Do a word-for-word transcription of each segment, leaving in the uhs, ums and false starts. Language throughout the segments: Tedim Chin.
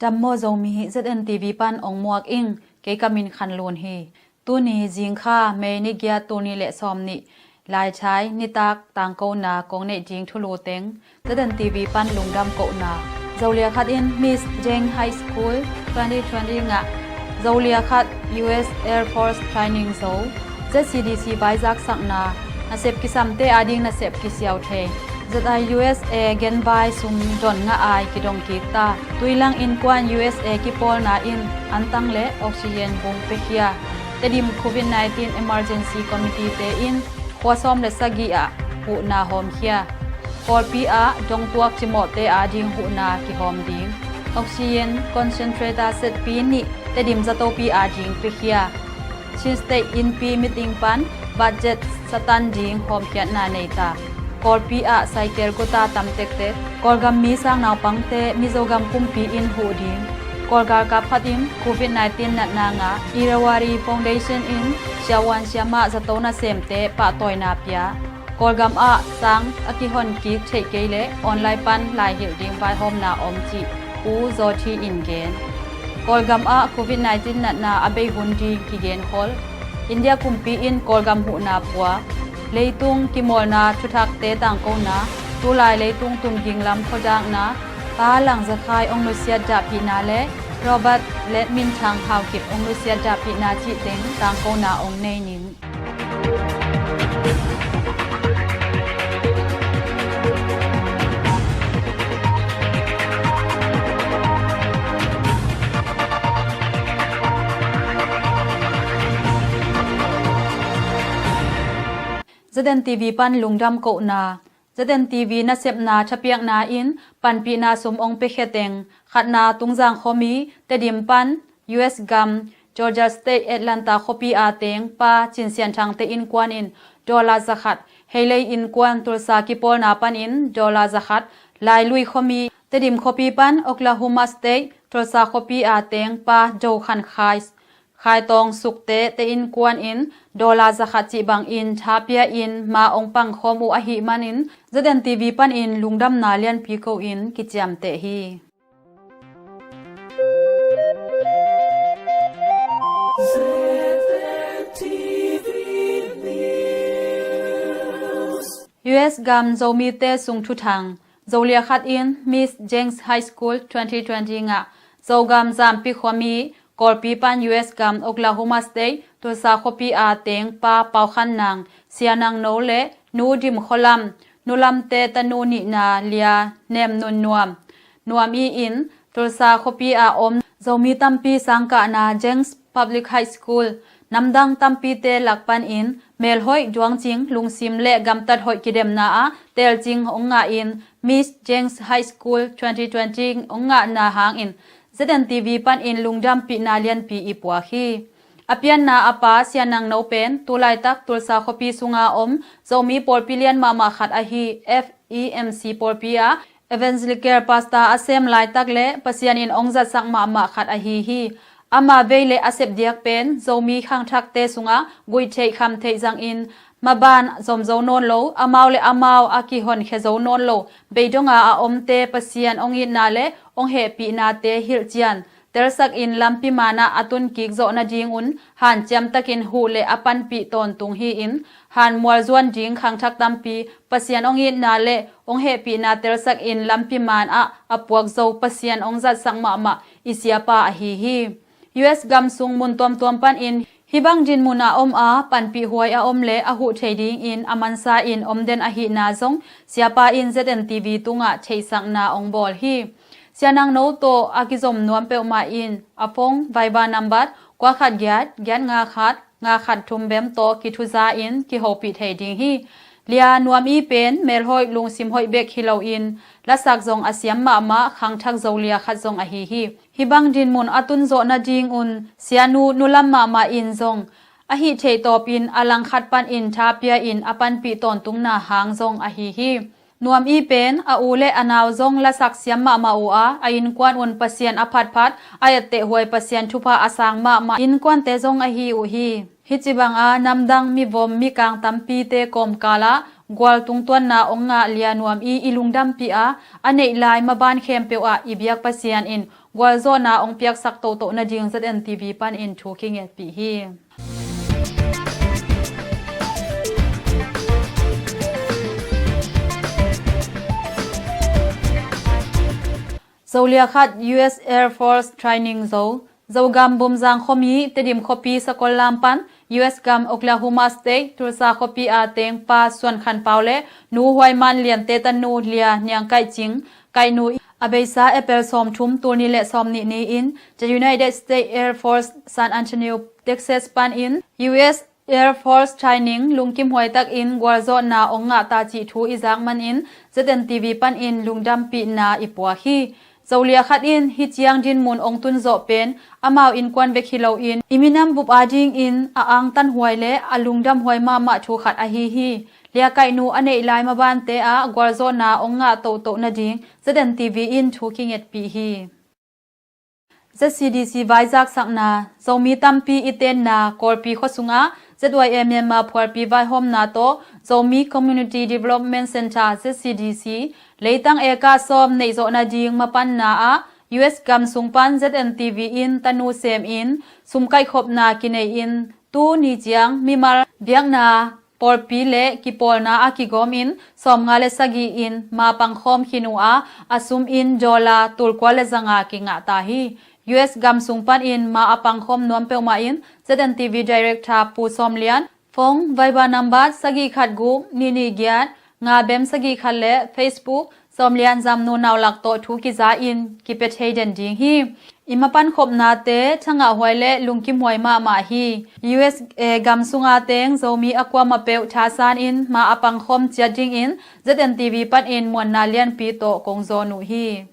Dam maw Zomi, Z N T V pan ong muak ing, kei ka min Khan Lun hi. Tuni zingkha May ni giat, tul nih le sawm nih, Laithai nitak tangkona kong neih ding thulu teng, Z N T V pan lungdam kohna. Zolia khat in Miss Jeng High School twenty twenty ngah, Zolia khat U S Air Force Training zo, Z C D C vaizak sakna, nasep kisamte ading nasep kisiau thei, Z I U S A genvai sum don ngah ai kidong kik ta. Tuilang Innkuan U S A kipawlna in antang le oxygen bung piakhia. Tedim Covid nineteen Emergency Committee te in khua sawm le sagih ah huhna hawmkhia. Kawlpi ah dongtuak cimawhte ading huhna kihawm ding. Oxygen concentrator setpi nih Tedim zatopi ading piakhia. Chin State Innpi meeting pan budget satan ding hawmkhiatna nei ta. Kawlpi ah cycle guta tam tektek. Kawlgam mi sang naupangte Mizogam kumpi in huh ding. Kawlgalkap khat in Covid nineteen natna ngah. Irrawaddy Foundation in siavuan siamah zato nasemte pahtawina pia. Kawlgam ah sang a kihon kik theih kei leh online pan lai hilh ding vaihawmna om cih Pu Zaw Thi in gen. Kawlgam ah Covid nineteen natna a bei hun ding kigenkhol. India kumpi in Kawlgam huhna puak. Leitung kimawlna thuthakte tangkona, tulai leitung tumging lam khuadakna, Pa Lang Za Khai ong nusiat dahpihna le Robert Let Min Thang Hau Kip ong nusiat dahpihna cih teng tangkona ong nei ning. Z N T V pan lungdam kohna. Z N T V nasepna thapiakna in panpihna sum ong piakhia teng, khatna Tungzang khuami Tedim pan U S gam Georgia State Atlanta khuapi a teng Pa Cin Sian Thang te innkuan in dollar zakhat, Heilei innkuan Tulsa kipawlna panin dollar zakhat, Lailui khuami Tedim khuapi pan Oklahoma State Tulsa khuapi a teng Pa Do Khan Khai, Khai Tawng Sukte te innkuan in dollar zakhat cih bangin thapia in ma ong pangkhawm uh ahih manin Z N T V panin lungdamna lianpi ko in kiciamteh hi. U S gam Zomite sung thuthang. Zolia khat in Miss Jenks High School twenty twenty ngah. Zogam Zampi khuami Kawlpi pan U S gam Oklahoma State Tulsa khuapi a teng Pa Pau Khan Nang, Sia Nang No le Nu Dim Khua Lam, Nu Lamte tanu nihna Lia Nem Nun Nuam, Nuam i in Tulsa khuapi a om Zomi tampi sangkahna Jenks Public High School, namdang tampite lak panin melhoih, duangcing, lungsim le gamtat hoih kidemna ah teelcing ong ngah in Miss Jenks High School twenty twenty ong ngahna hangin Z N T V panin lungdampihna lianpi i puak hi. A pianna a pa Sia Nang No pen tulaitak Tulsa khuapi sunga om Zomi pawlpi lian mahmah khat ahi F E M C pawlpi ah Evangelical Pastor a sem laitak le Pasian in ong zatsak mahmah khat ahi hi. Ama vei le a sepdiak pen Zomi khangthakte sungah guihtheih khamtheih zangin maban zomzo nawn lo, amau le amau a kihonkhia zo nawn lo, beidonga a omte Pasian ong itna le ong hehpihnate hilhcian telsakin lampi manah a tunkik zawh nadingun hanciamtakin huh le a panpih tawntung hi-in, hanmual zuan ding khangthak tampi Pasian ong itna le ong hehpihna telsakin lampi manah a puak zo Pasian ong zatsak mahmah i siapa ahi hi. U S gam sung mun tuamtuam panin hih bang dinmun a om a, panpih huai a om le a huh thei dingin a mansa in om den ahihna zong siapa in Z N T V tungah theihsakna ong bawl hi. Sia Nang No tawh a kizom nuam peuhmah in a phone Viber nambat kua khat giat, giat nga khat, nga khat thum bem tawh kithuza in kihopih thei ding hi. Lia Nuam i pen melhoih lungsim hoih bek hi loin lasak zong a siam mahmah khangthak Zolia khat zong ahi hi. Hih bang dinmun a tunzawh nadingun Sia Nu nulam mahmah in zong a hih theih tawpin a langkhat panin thapia in a panpih tawntungna hang zong ahi hi. Nuam i pen a u le a nau zong lasak siam mahmah uh a, a innkuan un Pasian a phatphat, a etteh huai Pasian thupha a sang mahmah innkuante zong ahi uh hi. Hih ci banga namdang mivom mikang tampite kawmkalah gual tungtuanna hong ngah lianuam i i lungdampih a, a neih lai maban khempeuh ah i biak Pasian in gualzawhna hong piaksak toto nading Z N T V panin thu kingetpih hi. Zolia khat U S Air Force Training zo. Zogam Bumzang khuami Tedim khuapi Sakollam pan U S gam Oklahoma State Tulsa khuapi a teng Pa Suan Khan Pau le Nu Huai Man Lian te tanu Lia Niang Kaih Cing, Kaih Nu, a beisa April sawmthum, tul nih le sawmnih ni-in The United States Air Force San Antonio, Texas panin U S Air Force Training lungkim huai takin gualzawhna hong ngah ta cih thu i zak manin Z N T V panin lungdampihna i puak hi. Zolia khat in hih ciang dinmun hong tunzawh pen amau innkuan bek hi loin i minam bup adingin a angtan huai le a lungdam huai mahmah thu khat ahi hi. Lia Kaih Nu a neih lai mabante ah gualzawhna hong ngah toto nading Z N T V in thu kingetpih hi. Z C D C vaizaksakna. Zomi tampi i tenna Kawlpi khua sungah Z Y A Myanmar phualpi vaihawmna tawh Zomi Community Development Centre, Z C D C, leitang eka sawm neihzawh nading mapanna ah U S gam sung pan Z N T V in tanu semin sum kaihkhopna kinei-in tuni ciang mimal biakna pawlpi le kipawlna a kigawmin sawmnga le sagih in ma pangkhawm khin uh a, a sum in dollar tulkua le zanga kingah ta hi. U S gam sung panin ma a pangkhawm nuam peuhmah in Z N T V Director Pu Sawm Lian, phone Viber number sagih khat guk nih nih giat nga bem sagih khat le Facebook Sawm Lian Zam Nu Nau Lak tawh thu kiza in kipia thei den ding hi. I mapankhopnate thangah huai le lungkim huai mahmah hi. U S A gam sunga teng Zomi a kuamah peuh thasan in ma a pangkhawm ciat dingin Z N T V panin muanna lianpi tawh kong zawn uh hi.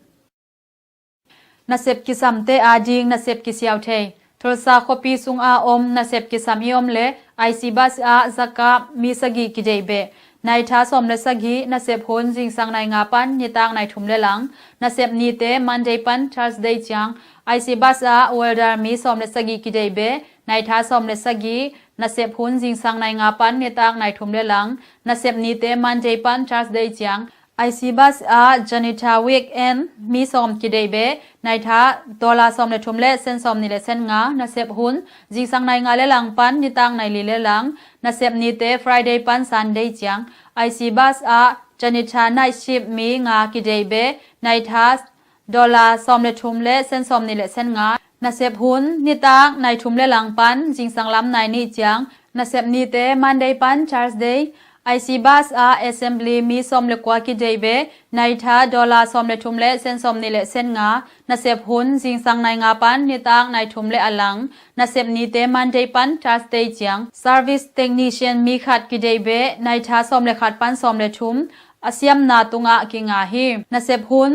Nasep kisamte ading nasep kisiau thei. Tulsa khuapi sunga om nasep kisam i om le I C bus ah zakap mi sagih kideih beh. Naitha sawm le sagih, nasep hun zingsang nai nga pan nitak nai thum le lang. Nasep nite Monday pan Thursday ciang I C bus ah welder mi sawm le sagih kideih beh. Naitha sawm le sagih, nasep hun zingsang nai nga pan nitak nai thum le lang. Nasep nite Monday pan Thursday ciang I C bus ah janitor weekend mi sawm kideih beh. Naitha dollar sawm le thum le sen sawm nih le sen nga. Nasep hun zingsang nai nga le lang pan nitak nai li le lang. Nasep nite Friday pan Sunday ciang I C bus ah janitor night shift mi nga kideih beh. Naitha dollar sawm le thum le sen sawm nih le sen nga. Nasep hun nitak nai thum le lang pan zingsang lam nai nih ciang. Nasep nite Monday pan Thursday. I C bus ah assembly mi sawm le kua kideih beh. Naitha dollar sawm le thum le sen sawm nih le sen nga. Nasep hun zingsang nai nga pan nitak nai thum le a lang. Nasep nite Monday pan Thursday ciang. Service technician mi khat kideih beh. Naitha sawm le khat pan sawm le thum. A siamna tungah kinga hi. Nasep hun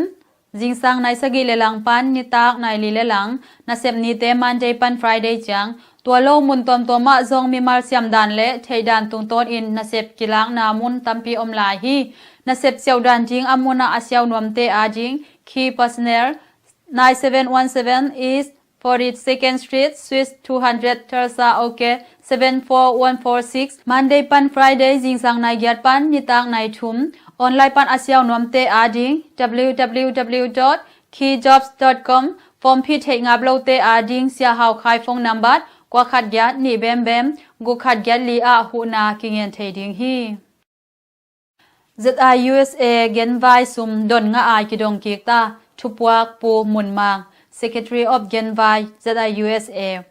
zingsang nai sagih le lang pan nitak nai li le lang. Nasep nite Monday pan Friday ciang. Tua lo mun tuamtuam ah zong mimal siamdan le theihdan tungtawnin nasep kilakna mun tampi om lai hi. Nasep siauhdan ding a munah a siau nuamte ading key personnel, nine seven one seven East forty-second Street, Suite two hundred, Tulsa, OK seven four one four six. Monday pan Friday zingsang nai giat pan nitak nai thum. Online pan a siau nuamte ading W W W dot key jobs dot com. Form phih theih ngap lote ading Sia Hau Khai phone number kua khat giat nih bem bem guk khat giat li ah huhna kingen thei ding hi. Z I U S A genvai sum don ngah ai kidong kik ta. Thupuak Pu Mun Mang, Secretary of Genvai, Z I U S A.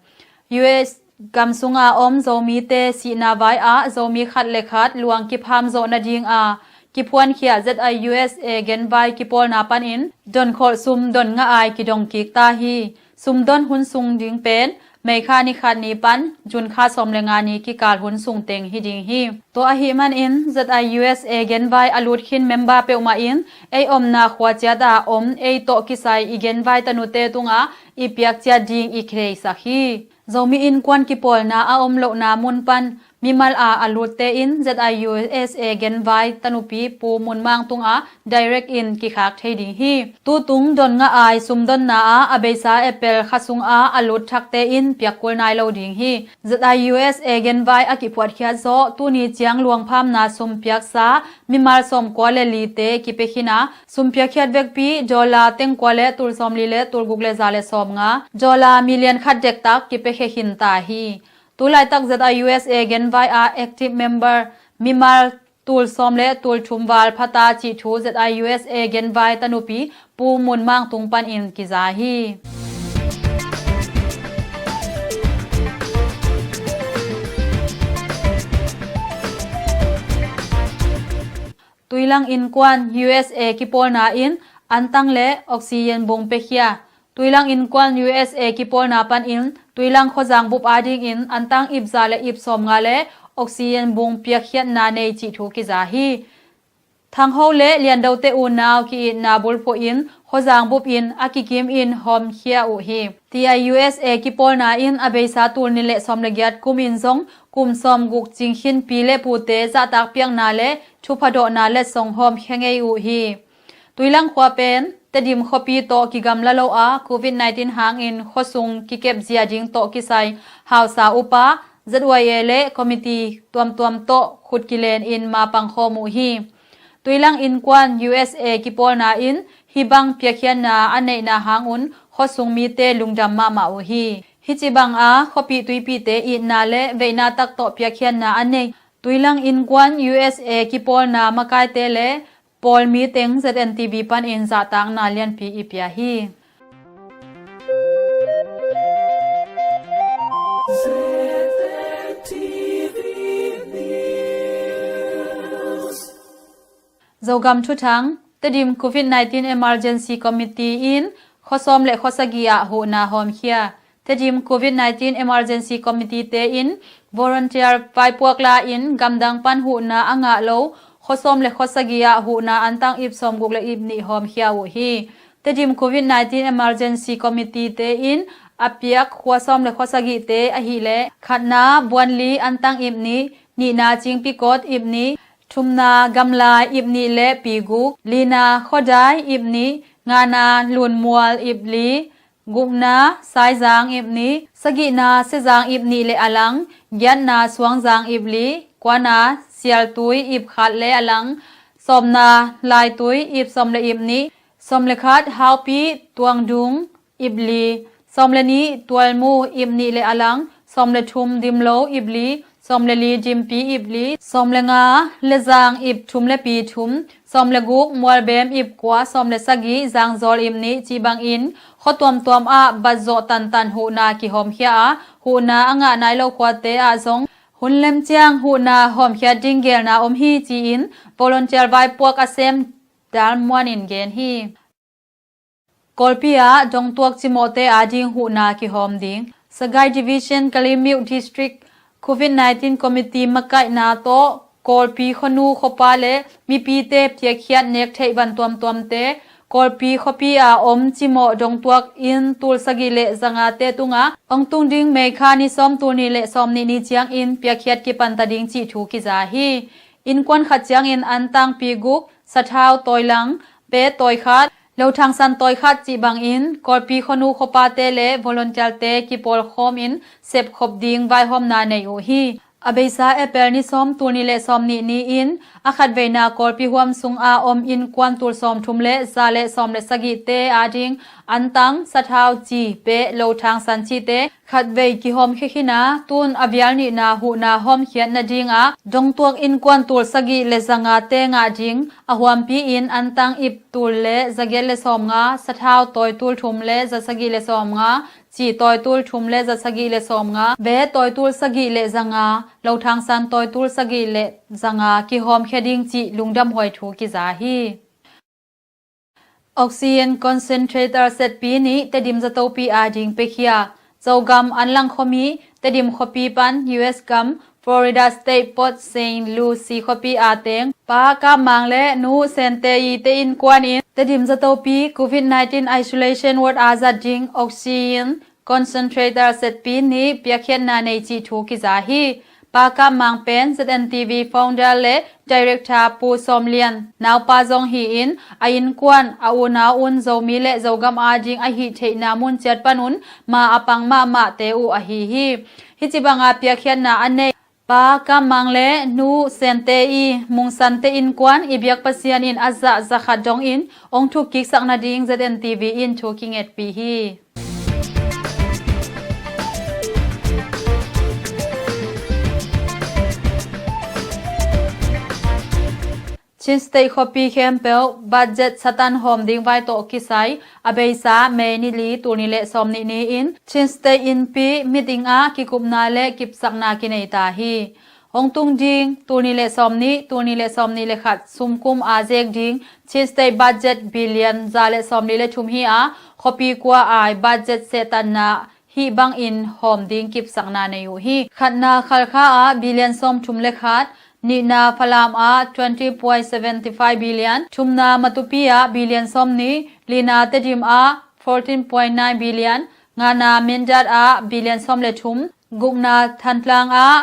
U S gam sunga om Zomite sihna vai ah Zomi khat le khat luang kipham zawh nadinga kiphuankhia Z I U S A genvai kipawlna panin donkholh sum don ngah ai kidong kik ta hi. Sum don hun sung ding pen May kha ni khat ni pan June kha sawm le nga ni kikal hun sung teng hi ding hi. Tua ahih manin Z I U S A genvai a lut khin member peuhmah in ei omna khua ciat a om ei tawh kisai i genvai tanute tungah i piak ciat ding i kitheisak hi. Zomi innkuan kipawlna a om lohna mun pan mimal a a lutte in Z I U S A genvai tanupi Pu Mun Mang tungah direct in kikhak thei ding hi. Tutung don ngah ai sumdonna ah a beisa April kha sungah a lut thakte in piak kul nai lo ding hi. Z I U S A genvai a kiphuatkhiat zawh tuni ciang luangphamna sum piaksa mimal sawmkua le lite kipia khin a, sum piakkhiat vekpi dollar tengkua le tul sawmli le tul guk le za le sawmnga, dollar million khat dektak kipia khia khin ta hi. Tulaitak Z I U S A genvai ah active member mimal tul sawm le tul thum val phata cih thu Z I U S A genvai tanupi Pu Mun Mang tung panin kiza hi. Tuilang innkuan U S A kipawlna in antang le oxygen bung piakhia. Tuilang innkuan U S A kipawlna panin Tuilang khuazang bup adingin antang ip za le ip sawmnga le oxygen bung piakkhiatna nei cih thu kiza hi. Thangho le Liandote unau ki-itna bulphuh in khuazang bup in a kikim in hawmkhia uh hi. T I U S A kipawlna in a beisa tul nih le sawm le giat kum in zong kum sawmguk cing khin pi le pute zahtak piakna le thupha dawhna letsong hawmkhia ngei uh hi. Tuilang khua pen Tedim khuapi tawh kigamla lo a, Covid nineteen hangin khuasung kikep zia ding tawh kisai hausa upa, Z Y A le committee tuamtuam tawh khut kilen in mapang khawm uh hi. Tuilang innkuan U S A kipawlna in hih bang piakkhiatna a neihna hangun khuasung mite lungdam mahmah uh hi. Hih ci bang a khuapih tuipihte itna le veihna tak tawh piakkhiatna a nei Tuilang innkuan U S A kipawlna makaite le pawl mi teng Z N T V panin zahtakna lianpi i pia hi. Zogam thuthang, Tedim Covid nineteen Emergency Committee in khuasawm le khuasagih ah huhna hawmkhia. Tedim Covid nineteen Emergency Committee te in volunteer vaipuak la in gamdang pan huhna a ngah lo khuasawm le khuasagih ah huhna antang ip sawmguk le ip nih hawmkhia uh hi. Tedim Covid nineteen Emergency Committee te in a piak khuasawm le khuasagihte ahileh khatna buanli antang ip nih, nihna cingpikot ip nih, thumna gamlai ip nih le pi guk, lina khuadai ip nih, ngana lunmual ip li, gukna saizang ip nih, sagihna siazang ip nih le a lang, giatna suangzang ip li, kuana sialtui ip khat le a lang, sawmna laitui ip sawm le ip nih, sawm le khat haupi tuangdung ip li, sawm le nih tualmu ip nih le a lang, sawm le thum dimlo ip li, sawm le li dimpi ip li, sawm le nga lezang ip thum le pi thum, sawm le guk mualbem ip kua, sawm le sagih zangzawl ip nih cih bangin khua tuamtuam ah bat zawh tantan huhna kihawmkhia a, huhna a ngah nai lo khuate ah zong hun lem ciang huhna hawmkhiat ding geelna om hi ci-in volunteer vaipuak a sem Dal Muan in gen hi. Kawlpi ah dongtuak cimawhte ading huhna kihawm ding. Sagaing Division, Kalaymyo District Covid nineteen Committee makaihna tawh Kawlpi khuanu khuapa le mipite piakkhiat nek theih van tuamtuamte Kawlpi khuapi a om cimawh dongtuak inn tul sagih le zangate tungah hong tung ding May kha ni sawm, tul nih le sawm nih ni ciangin piakkhiat kipanta ding cih thu kiza hi. Innkuan khat ciangin antang pi guk, sathau tawilang, be tawi khat, lothangsan tawi khat cih bangin Kawlpi khuanu khuapate le volunteerte kipawlkhawm in sepkhop ding vaihawmna nei uh hi. A beisa April ni sawm, tul nih le sawm nih ni-in a khatveina Kawlpi huam sungah om innkuan tul sawmthum le za le sawm le sagihte ading antang, sathau, ci, be, lothangsan cihte khatvei kihawmkhia khin a, tun a vial nihna huhna hawmkhiat nadingah dongtuak innkuan tul sagih le zangate ngah ding a huampi in antang ip tul le zagiat le sawmnga, sathau tawi tul thum le zasagih le sawmnga, ci tawi tul thum le zasagih le sawmnga, be tawi tul sagih le zanga, lothangsan tawi tul sagih le zanga kihawmkhia ding cih lungdamhuai thu kiza hi. Oxygen concentrator setpi nih Tedim zatopi ading piakhia. Zogam Anlang khuami, Tedim khuapi pan U S gam Florida State Port Saint Lucie khuapi a teng Pa Kap Mang le Nu Sen Te Yi te innkuan in Tedim zatopi Covid nineteen isolation ward a zat ding oxygen concentrator setpi nih piakkhiatna nei cih thu kiza hi. Pa Kap Mang pen Z N T V founder le director Pu Sawm Lian naupa zong hi-in, a innkuan a unau un Zomi le Zogam ading a hih theihna mun ciat panun ma a pang mahmahte uh ahi hi. Hih ci banga piakkhiatna a nei Pa Kap Mang le Nu Sente i Mung Sante innkuan i biak Pasian in a zah zakhat dongin hong thukkiksak nading Z N T V in thu kingetpih hi. Chin State khuapi khempeuh budget satan hawm ding vai tawh kisai a beisa May ni li, tul nih le sawm nih ni-in Chin State innpi meeting ah kikupna le kipsakna kinei ta hi. Hong tung ding tul nih le sawm nih, tul nih le sawm nih le khat sumkum a zek ding Chin State budget billion za le sawm li le thum hi a, khuapi kua ai budget sehtanna hih bangin hawm ding kipsakna nei uh hi. Khatna Khalkha ah billion sawm thum le khat, nihna Falam ah twenty point seventy five billion, thumna Matupi ah billion sawm nih, lina Tedim ah fourteen point nine billion, ngana Mindat ah billion sawm le thum, gukna Thantlang ah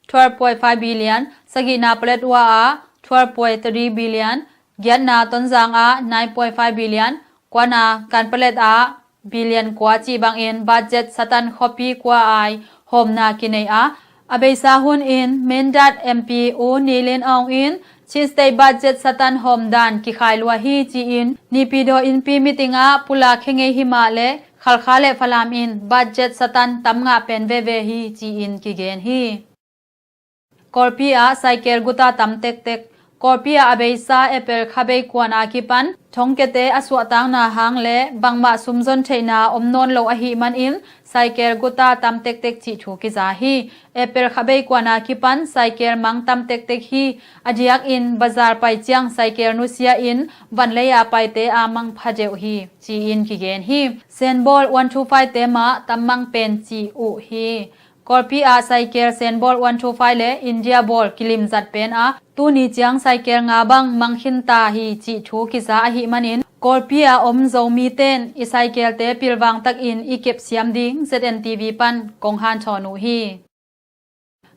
twelve point five billion, sagihna Paletwa ah twelve point three billion, giatna Tonzang ah nine point five billion, kuana Kanpalet ah billion kua cih bangin budget satan khuapi kua ai hawmna kinei a, a beisa hun in Mindat M P U Ni Lin Aung in Chin State budget satan hawm dan kikhai lua hi ci-in Naypyidaw innpi meeting ah pulak khe ngei hi mah le Khalkha le Falam in budget satan tam ngah pen veve hi ci-in kigen hi. Kawlpi ah saikel guta tam tektek. Kawlpi ah a beisa April kha bei kuan a kipan thongkiate a suahtakna hang le bangmah sumzon theihna om nawn lo ahih manin saikel guta tam tektek cih thu kiza hi. April kha bei kuan a kipan saikel mang tam tektek hi. A diakin bazar pai ciang saikel nusia in vanlei a paite a mang pha deuh hi ci-in kigen hi. Senbawl one two five te mah tam mang pen ci uh hi. Kawlpi ah saikel Senbawl one two five le India bawl kilimzat pen ah tuni ciang saikel nga bang mang khin ta hi cih thu kiza ahih manin Kawlpi ah om Zomi ten i saikelte pilvang takin i kepsiam ding Z N T V pan kong hanthawn uh hi.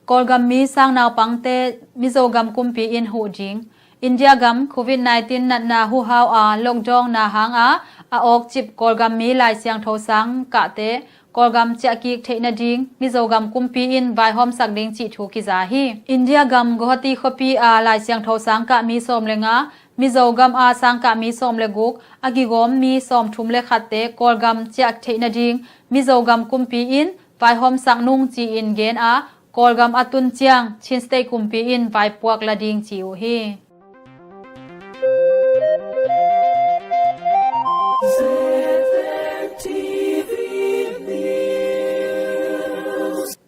Kawlgam mi sang naupangte Mizogam kumpi in huh ding. India gam Covid nineteen natna huhau a lockdown na hang a a awkcip Kawlgam mi Lai Siangtho sang kahte Kawlgam ciahkik theih nading Mizogam kumpi in vaihawmsak ding cih thu kiza hi. India gam Guwahati khuapi a Lai Siangtho sang kah mi sawm le nga, Mizogam a sang kah mi sawm le guk, a kigawm mi sawm thum le khatte Kawlgam ciah theih nading Mizogam kumpi in vaihawmsak nung ci-in gen a, Kawlgam a tun ciang Chin State kumpi in vaipuak la ding ci uh hi.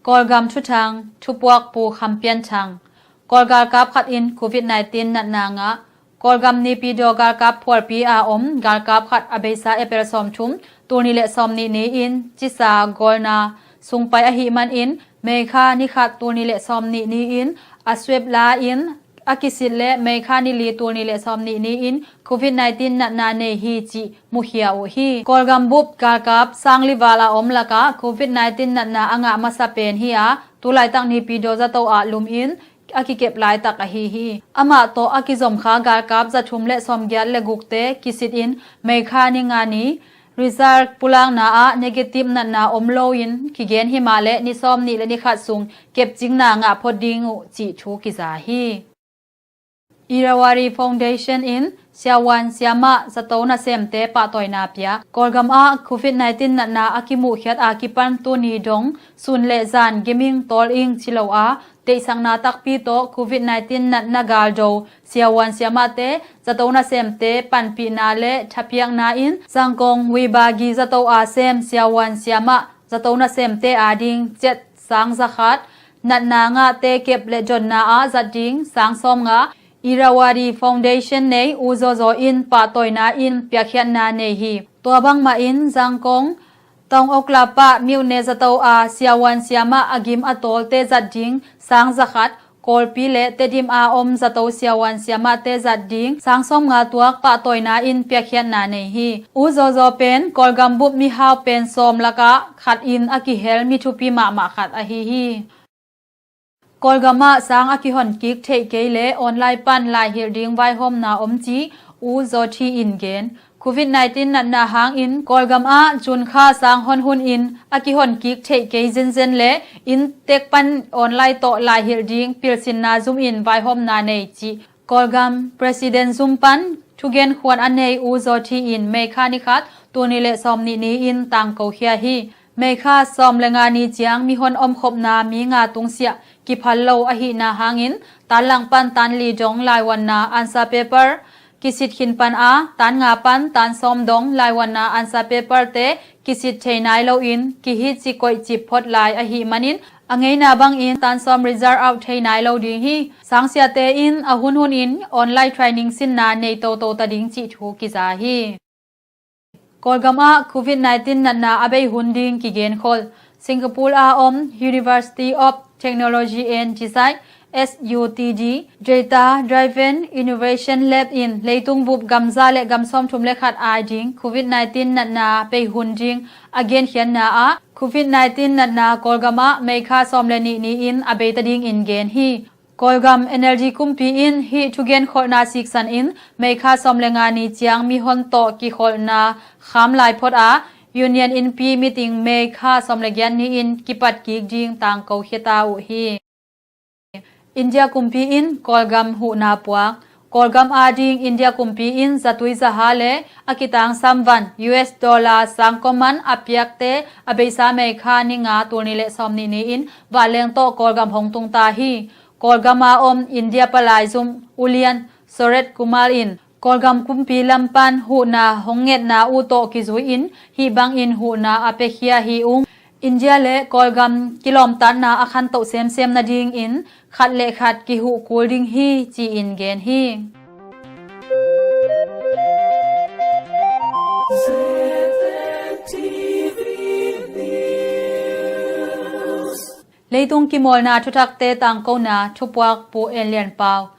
Kawlgam thuthang, thupuak Pu Kham Pian Thang. Kawl galkap khat in Covid nineteen natna ngah. Kawlgam Naypyidaw galkap phualpi a om galkap khat a beisa April sawmthum, tul nih le sawmnih ni-in cisa gawlna sung pai ahih manin May kha ni khat, tul nih le sawmnih ni-in a swab la-in a kisit le May kha ni li, tul nih le sawmnih ni-in Covid nineteen natna nei hi cih mukhia uh hi. Kawlgam bup galkap sang li val a om lakah Covid nineteen natna a ngah masa pen hi a, tulaitak Naypyidaw zato ah lum in a kikep laitak ahi hi. Amah tawh a kizomkha galkap zathum le sawmgiat le gukte kisitin May kha ni nga ni result pulakna ah negative natna om loin kigen hi mah le ni sawmnih le ni khat sung kepcingna ngah phot ding uh cih thu kiza hi. Irrawaddy Foundation in siavuan siamah zato nasemte pahtawina pia. Kawlgam ah Covid nineteen natna a kimuhkhiat a kipan tuni dong sun le zan gaming tawl ing ci lo a, deihsakna takpi tawh Covid nineteen natna galdo siavuan siamahte, zato nasemte panpihna le thapiakna in Zangkong Wibagi zato a sem siavuan siamah zato nasemte ading ciat sang zakhat, natna ngahte kep le donna ah zat ding sang sawmnga, Irrawaddy Foundation nei U Zaw Zaw in pahtawina in piakkhiatna nei hi. Tua bangmah in Zangkong Taung Oklapa myone zato a siavuan siamah a gim a tawlte zat ding sang zakhat, Kawlpi le Tedim a om zato siavuan siamahte zat ding sang sawmnga tuak pahtawina in piakkhiatna nei hi. U Zaw Zaw pen Kawlgam bup mihau pen sawm lakah khat in a kihel mi thupi mahmah khat ahi hi. Kawlgam ah sang a kihon kik theih kei le online pan laihilh ding vaihawmna om ci U Zaw Thi in gen. Covid nineteen natna hangin Kawlgam ah June kha sang hon hun in a kihon kik theih kei zenzen le inntek pan online tawh laihilh ding pilsinna zum in vaihawmna nei cih Kawlgam President zum pan thugenkhuan a nei U Zaw Thi in May kha ni khat, tul nih le sawmnih ni-in tangkokhia hi. May kha sawm le nga ni ciang mihon omkhopna mi nga tungsiah kiphal lo ahihna hangin, tanlang pan tanli dong laiwanna answer paper kisit khin pan a, tan nga pan tan sawm dong laiwanna answer paper te kisit thei nai loin kihit ci koih cip phot lai ahih manin, a ngeina bangin tan sawm result out thei nai lo ding hi. Sangsiate in a hunhun in online training sinna nei toto ta ding cih thu kiza hi. Kawlgam ah Covid nineteen natna a bei hun ding kigenkhol. Singapore a om University of Technology and Design, S U T D, Data Driven Innovation Lab in leitung bup gam za le gam sawmthum le khat ai ding Covid nineteen natna bei hun ding a genkhiatna ah, Covid nineteen natna Kawlgam ah May kha sawm le nih ni-in a beita dingin gen hi. Kawlgam N L D kumpi in hih thugenkholhna siksan in May kha sawm le nga ni ciang mihon tawh kikholhna kham lai phot a, Union Innpi meeting May kha sawm le giat ni-in kipat kik ding tangkokhia ta uh hi. India kumpi in Kawlgam huhna puak. Kawlgam ading India kumpi in zatui zaha le a kitangsam van U S dollar sang kawman a piakte a beisa May kha ni nga, tul nih le sawmnih ni-in vanleng tawh Kawlgam hong tung ta hi. Kawlgam a om India palai zum ulian Suresh Kumar in Kawlgam kumpi lam pan huhna hong ngetna uh tawh kizui-in hih bangin huhna a piakhia hi ung. India le Kawlgam kilawmtatna a khantoh semsem nadingin khat le khat kihuh kul ding hi, ci-in gen hi. Leitung kimawlna thuthakte tangkona thupuak Pu En Lian Pau.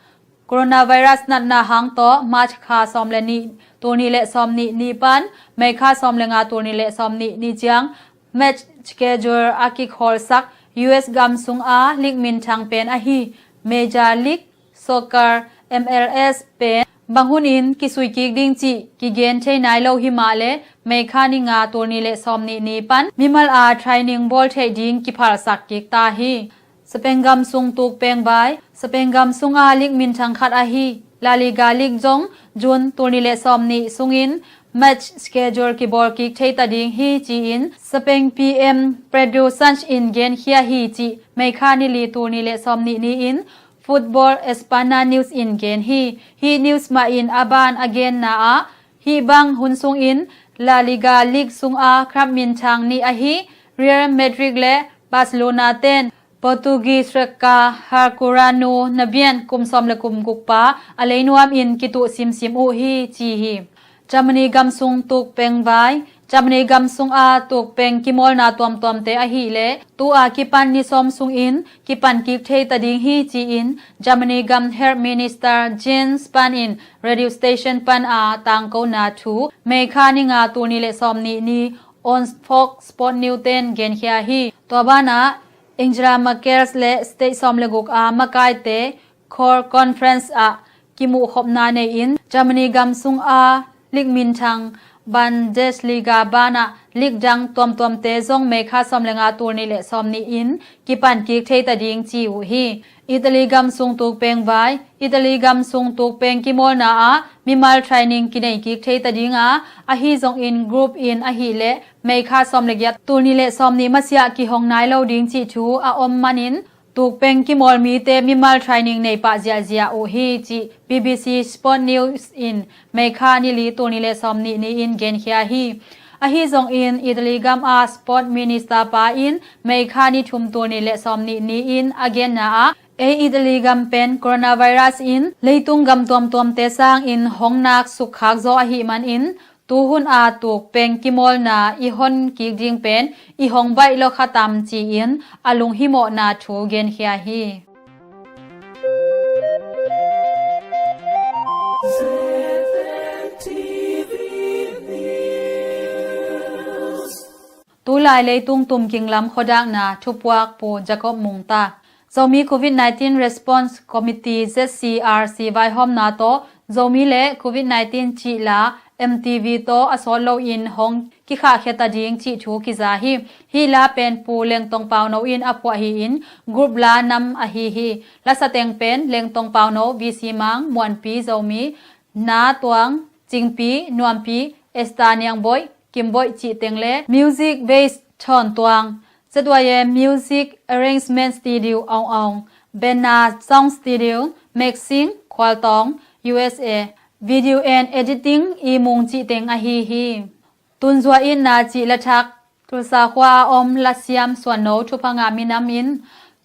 Coronavirus natna hang tawh March kha sawm le nih, tul nih le sawmnih ni pan May kha sawm le nga, tul nih le sawmnih ni ciang match schedule a kikhawlsak U S gam sunga lig minthang pen ahi Major League Soccer, M L S pen bang hunin kisui kik ding cih kigen thei nai lo hi mah le, May kha ni nga, tul nih le sawmnih ni pan mimal a training bawl theih ding kiphalsak kik ta hi. Spain gam sung tuk pengvai. Spain gam sunga lig minthang khat ahi La Liga lig zong June tul nih le sawmnih sungin match schedule kibawl kik thei ta ding hi, ci-in Spain P M Pedro Sanchez in genkhia hi, cih May kha ni li, tul nih le sawmnih ni-in Football Espana News in gen hi. Hih news mah in a ban a genna ah, hih bang hun sungin La Liga lig sunga club minthang nih ahi Real Madrid le Barcelona ten Portuguese striker Herculano Nabian kum sawm le kum guk pa a leinuam in kituh simsim uh hi, ci hi. Germany gam sung tuk pengvai. Germany gam sunga tuk peng kimawlna tuamtuamte ahih leh tu a kipan ni sawm sungin kipan kik thei ta ding hi, ci-in Germany gam Health Minister Jens Spahn in radio station pan a tangkona thu May kha ni nga, tul nih le sawmnih ni On Fox Sport News ten genkhia hi. Tua banah Angela Merkel le state sawm le guk a makaite Cork Conference ah kimuhkhopna nei-in Germany gam sunga lig minthang Bundesliga banah lig dang tuamtuamte zong May kha sawm le nga, tul nih le sawmnih in kipan kik thei ta ding ci uh hi. Italy gam sung tuk pengvai. Italy gam sung tuk peng kimawlna ah mimal training kinei kik thei ta ding a, ahi zongin group in ahih leh May kha sawm le giat, tul nih le sawmnih masiah kihong nai lo ding cih thu a om manin tuk peng kimawl mite mimal training nei pah ziahziah uh hi, cih B B C Sport News in May kha ni li, tul nih le sawmnih ni-in genkhia hi. Ahi zongin Italy gam a Sport Minister pa in May kha ni thum, tul nih le sawmnih ni-in a genna ah, ei Italy gam pen coronavirus in leitung gam tuamtuamte sangin hong nak sukkhak zaw ahih manin, tuhun a tuk peng kimawlna i hon kik ding pen i hong baih lo kha tam, ci-in a lunghimawhna thu genkhia hi. Tulai leitung tumking lam khuadakna thupuak Pu Jacob Mungta. Zomi Covid nineteen Response Committee, Z C R C vaihawmna tawh Zomi le Covid nineteen cih la M T V tawh a sawt loin hong kikhahkhia ta ding cih thu kiza hi. Hih la pen Pu Lengtong Pauno in a phuah hi-in group la nam ahi hi. Lasa teng pen Lengtong Pauno, V C Mang, Muanpi Zomi, Na Tuang, Cingpi, Nuampi, Esther Niangboih, Kimboih cih teng le music bass Thawn Tuang, Z Y M Music Arrangement Studio Ong Ong, Bena Sound Studio, Mixing Khualtawng, U S A, Video and Editing I Mung cih teng ahi hi. Tunzua Itna cih lathak, Tulsa khua a om lasiam suanno thupha ngah minam in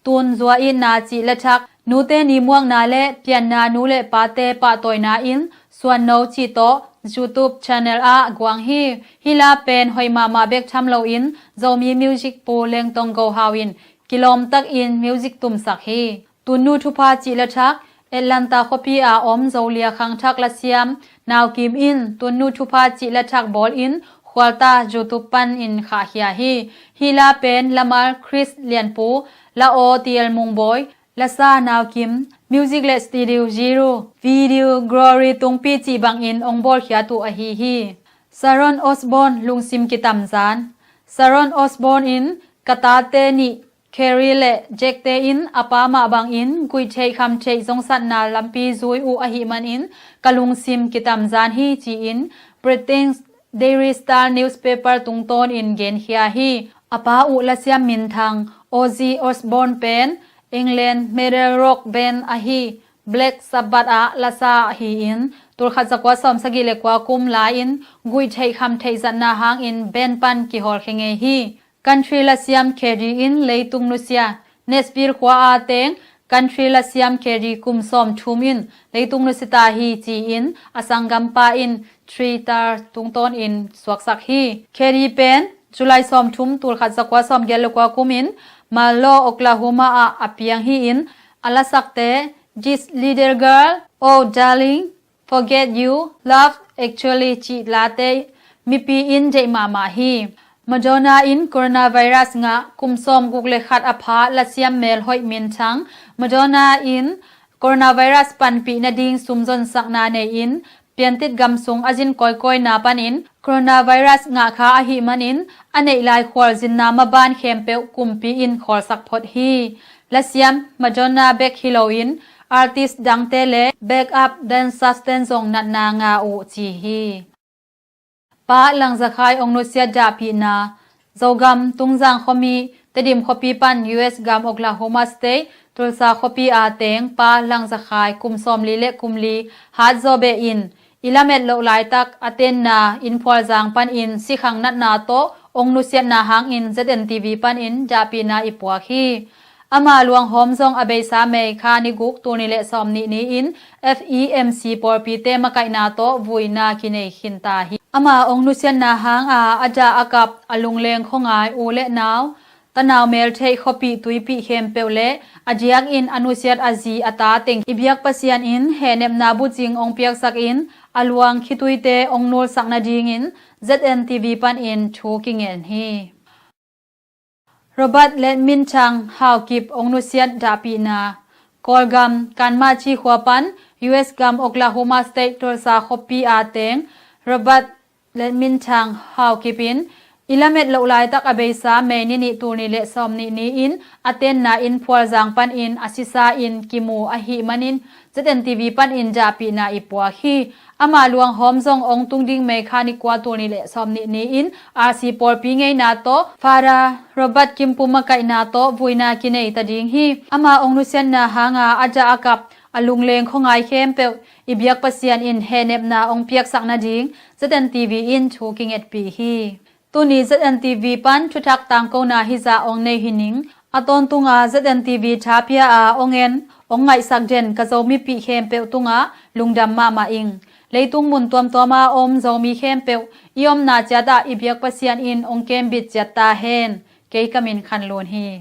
Tunzua Itna cih lathak, nute ni muakna le pianna, nu le pate pahtawina in suanno cih tawh YouTube channel ah guang hi. Hih la pen hoih mahmah bek tham loin Zomi music Pu Lengtong Go Hau in kilawm takin music tumsak hi. Tunnu Thupha cih lathak, Atlanta khuapi a om Zolia khangthak lasiam Nau Kim in Tunnu Thupha cih lathak bawlin khualta YouTube panin khahkhia hi. Hih la pen lamal Chris Lianpu, la aw T L Mungbawi, lasa Nau Kim, music le studio Zero, video Glory Tungpi cih bangin ong bawlkhiat uh ahi hi. Sharon Osbourne lungsim kitamzan. Sharon Osbourne in ka tate nih Carrie le Jack te in a pa mah bangin guih theih kham theih zongsatna lampi zui uh ahih manin ka lungsim kitamzan hi ci-in Britain's Daily Star newspaper tungtawnin genkhia hi. A pa uh lasiam minthang Ozzy Osbourne pen England metal rock band ahi Black Sabbath ah lasa hi-in tulkhat zakua sawmsagih le kua kum lai-in guih theih kham theih zatna hangin band pan kihawlkhia ngei hi. Country lasiam Carrie in leitung nusia Nashville khua a teng country lasiam Carrie kum sawmthum in leitung nusia ta hi ci-in a sanggampa in Twitter tungtawnin suaksak hi. Carrie pen July sawmthum tulkhat zakua sawmgiat le kua kumin Marlow, Oklahoma ah a piang hi-in a lasakte This Little Girl, Oh Darling, Forget You, Love Actually cih late mipi in deih mahmah hi. Madonna in coronavirus ngah kum sawmguk le khat a pha lasiam melhoih minthang Madonna in coronavirus panpih nading sum zonsakna nei-in piantit gam sung a zin kawikawina panin coronavirus ngah kha ahih manin a neih lai khualzinna maban khempeuh kumpi in khawlsak phot hi. Lasiam Madonna bek hi loin artist dangte le backup dancers ten zong natna ngah uh ci hi. Pa Langzakhai ong nusiat dahpihna. Zogam Tungzang khuami Tedim khuapi pan U S gam Oklahoma State Tulsa khuapi a teng Pa Langzakhai kum sawmli le kum li hat zawbeh in i lamet loh laitak a tenna innphualzang panin sikhang natna tawh ong nusiatna hangin Z N T V panin dahpihna i puak hi. Ama luanghawm zong a beisa May kha ni guk, tul nih le sawmnih ni-in F E M C pawlpite makaihna tawh vuina kinei khinta hi. Ama ong nusiatna hanga a dah a kap a lungleng khuangai u le nau, tanau meltheih khuapih tuipih khempeuh le a diakin a nusiat a zi a ta teng i biak Pasian in hehnepna bucing ong piaksakin a luang khituite ong nulsak nadingin Z N T V panin thu kingen hi. Robert Ledminthang Haokip ong nusiat dahpihna. Kawlgam Kanmachi khua pan U S gam Oklahoma State Tulsa khuapi a teng Robert Ledminthang Haokip in i lamet loh laitak a beisa May ni nih, tul nih le sawmnih ni-in a tenna innphualzang panin a sisa in kimu ahih manin Z N T V panin dahpihna i puak hi. Ama luanghawm zong ong tung ding May kha ni kua, tul nih le sawmnih ni-in R C pawlpi ngeina tawh Father Robert Kimpu makaihna tawh vuina kinei ta ding hi. Ama ong nusiatna hanga a dah a kap a lungleng khuangai khempeuh i biak Pasian in hehnepna ong piaksak nading Z N T V in thu kingetpih hi. Tuni Z N T V pan thuthak tangkona hizah ong nei hi ning. A tawntunga Z N T V thapia a ong en, ong ngaihsak den ka Zomipih khempeuh tungah lungdam mahmah ing. Leitung mun tuamtuama om Zomi khempeuh i omna ciatah i biak Pasian in ong kembit ciat ta hen. Kei ka min Khan Lun hi.